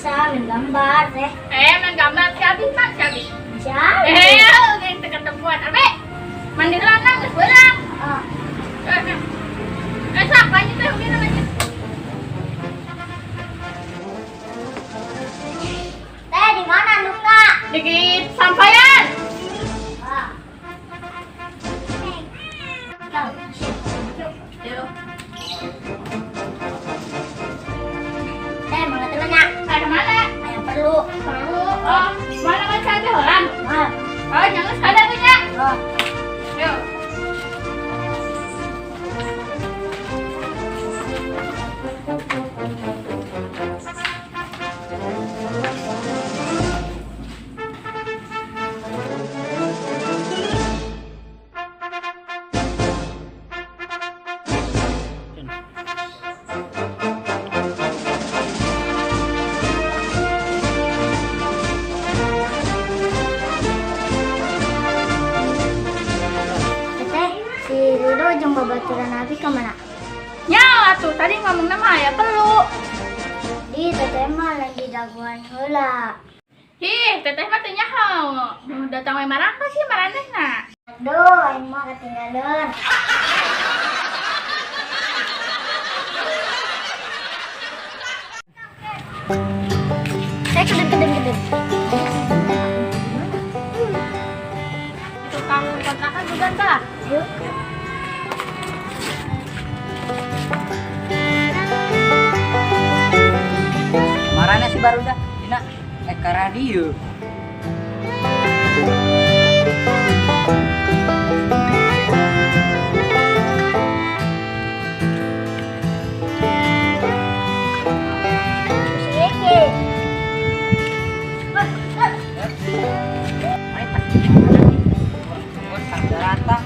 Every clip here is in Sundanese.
Biasa main gambar teh. Main gambar si Abi mah si Abi. Siapa? Geng ketemuan. Abi, mandi heula geus beurang. Ah. Sok lanjut teh, udah lanjut. Teh di mana andukna? Dikit sampaian. Ah. Yuk. Teh mau nya. Ada mana? Aya perlu. Perlu. Oh, mana kan saya teh heula? Ah. Oh, jangan sadar tuh nya. Oh. Yuk. Teteh, si Rido jeung babaturan Abi ka mana? Nya atuh tadi ngomongna mah aya perlu. Di teteh mah lagi dagoan heula. Ih, teteh mah teu nyaho. Nu datang we marangka sih maranehna. Aduh, aing mah ketinggalan. Saya kedeng. Tukang kontrakan juga entah. Yuk. Marana sih baru dah. Dina ke radio. Si Eki. Mari pas di mana nih? Rata.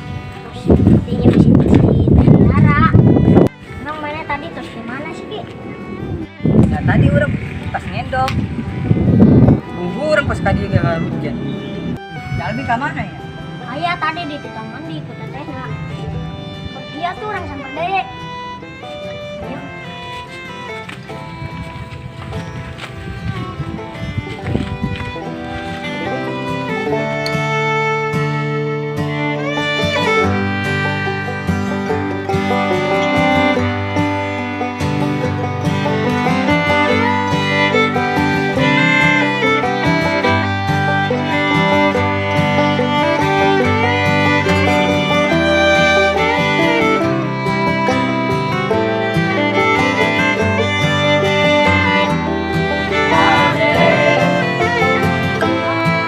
Tinggi si Tara. Emang mana tadi terus gimana sih, Ki? Nah, tadi urang pas ngendok. Bubur pas kadi ge hujan. Jalmi ka mana ya? Aya tadi di tukang mandi ku tetehna. Dia tuh orang samper deui. Ayo.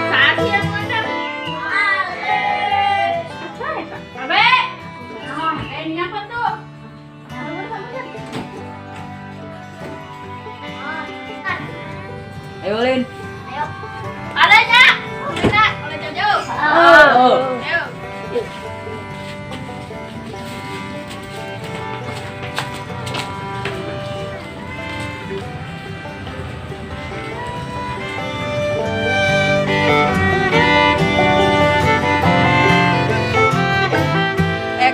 Saat sih yang nganter. Apa eta? Abe. Oh, ini apa tuh? Ayo Lin. Ayo. Adanya. Minta oleh jauh-jauh. Oh. Ayo.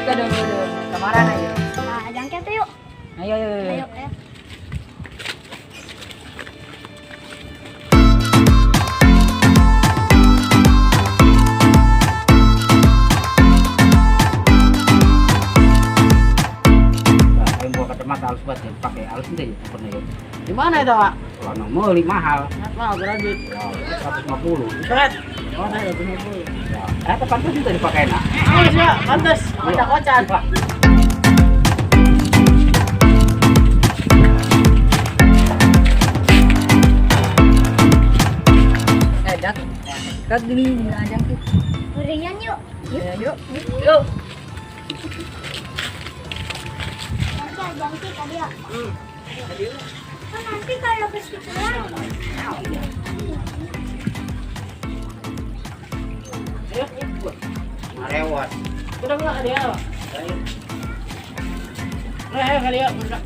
Kedeng kedeng. Kemarin ayo. Nah, jangkit tuh yuk. Ayo ayo ayo. Ayo, ayo. Nah, aing bawa kacamata halus banget ya, pakai halus ente ya, pernah ya. Di mana itu, Pak? Kalau nu meuli mahal, Mahal berapa duit? ya 150. Buset. Mana ya, 50. Ya, pantas itu dipakai nak. Halus ya, pantas. Kocak-kocan. Wah, Dak. Kat gini ajang tuh. Gorengan yuk. Ya, yuk. Yuk. Nanti jangkit tadi ya. Kan nanti kalau ke sekolah. Marewot. Udah enggak dia? Ayo. Ayo kali ya, udah.